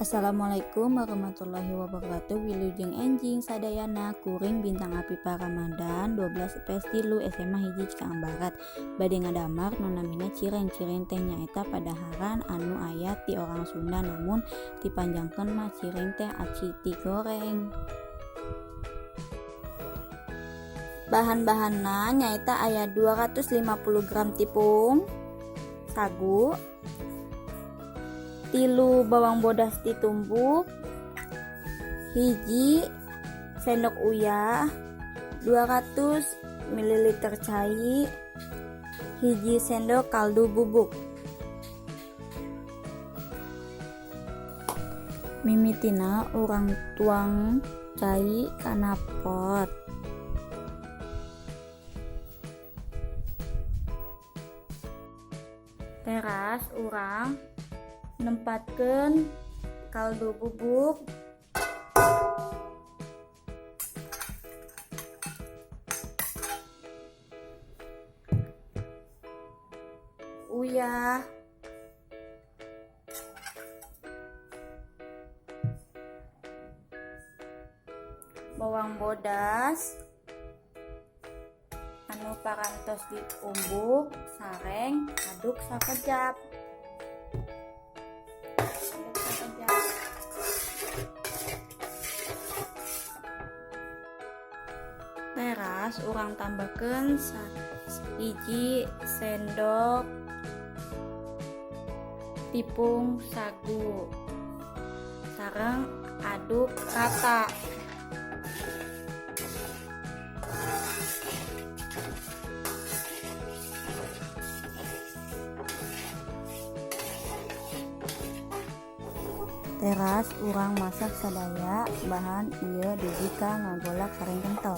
Assalamualaikum warahmatullahi wabarakatuh. Wilujeng enjing sadayana, kuring Bintang Apipa Ramadan 12 IPS 3 SMA 1 Cikarang Barat. Bade ngadamar nu namina cireng. Cireng teh nyaeta padaharan anu aya ti orang Sunda, namun dipanjangkeun mah cireng teh aci ti goreng. Bahan-bahanna nyaeta aya 250 gram tipung sagu, 3 bawang bodas ditumbuk, 1 sendok uyah, 200 ml cai, 1 sendok kaldu bubuk. Mimitina urang tuang cai kana pot. Teras urang nempatkeun kaldu bubuk, uyah, bawang bodas anu parantos ditumbuk sareng aduk sakejap. Teras urang tambahkeun 1 sendok tipung sagu sareng aduk rata. Teras urang masak sadaya bahan ieu dugi ka ngagolak sareng kentel.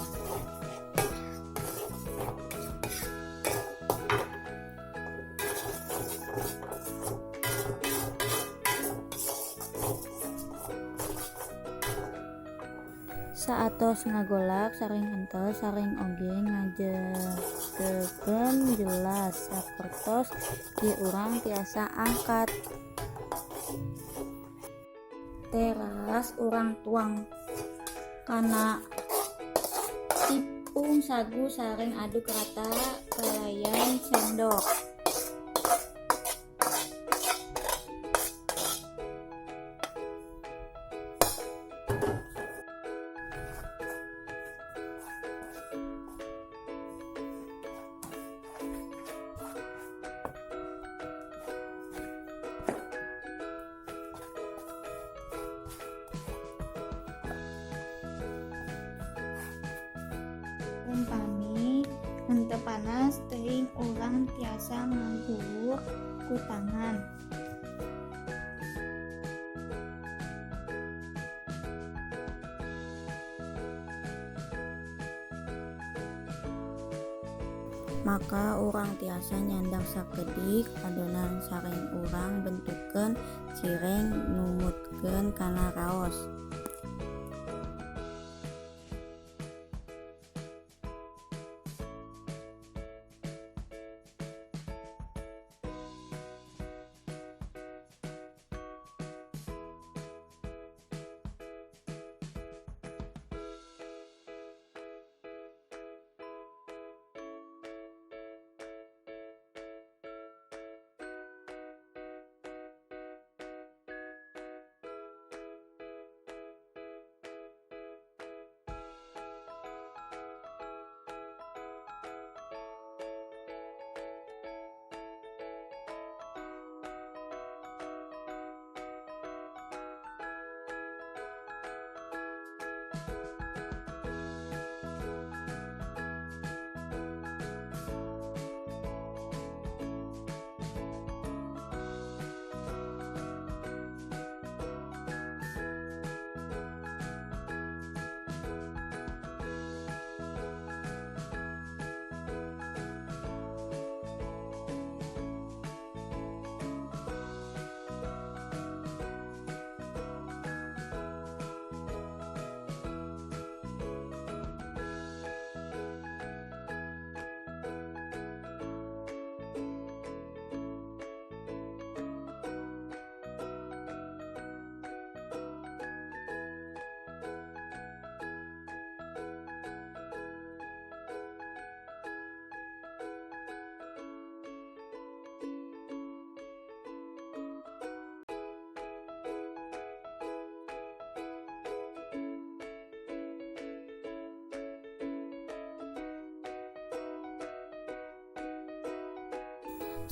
Saatos ngagolak sareng kentel sareng oge ngajegekeun jelas sapertos kieu urang tiasa angkat. Teras urang tuang kana tipung sagu sareng aduk rata kalayan sendok. Umpami henteu panas teuing urang tiasa ngaguwur ku tangan. Maka urang tiasa nyandak sakedik adonan sareng urang bentukkeun cireng numutkeun kana raos.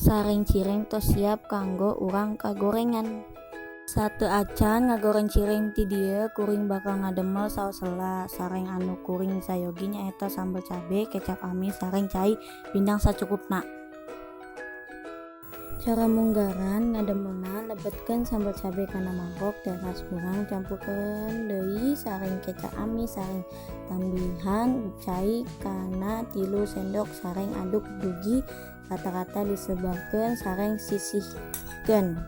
Sareng cireng tos siap kanggo urang kagorengan. Sateuacan ngagoreng cireng ti dieu kuring bakal ngadamel saos sela. Sareng anu kuring sayogi nyaeta sambel cabe, kecap amis sareng cai pindang sacukupna. Cara munggaran ngadamelna lebetkeun sambel cabe kana mangkok teras urang campurkeun deui sareng kecap amis sareng tambihan cai kana 3 sendok sareng aduk dugi rata disebarkeun sareng sisihkeun.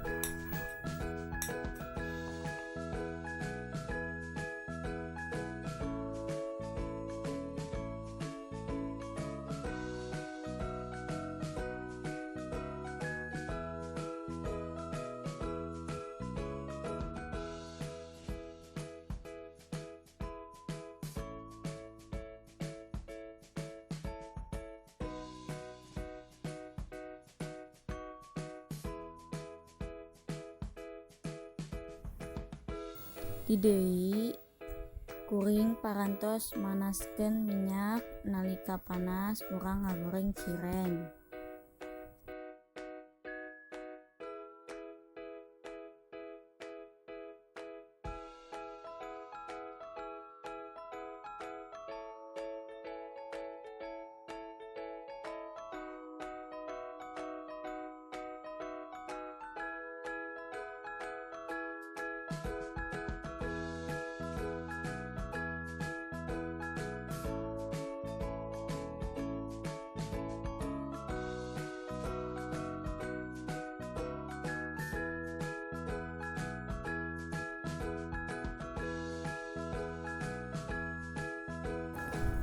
Di deui kuring parantos manaskeun minyak, nalika panas urang ngagoreng cireng.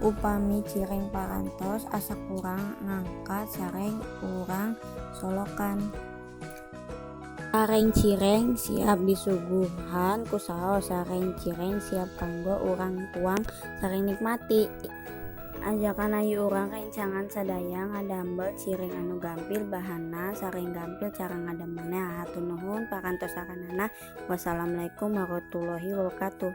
Upami cireng parantos asak urang ngangkat sareng urang solokan. Sareng cireng siap disuguhan ku saos. Sareng cireng siap kanggo urang tuang sareng nikmati. Ajakan ayu urang rencangan sadaya ngadamel cireng anu gampil bahanna sareng gampil cara ngadamelna. Hatur nuhun parantos saranana. Wassalamualaikum warahmatullahi wabarakatuh.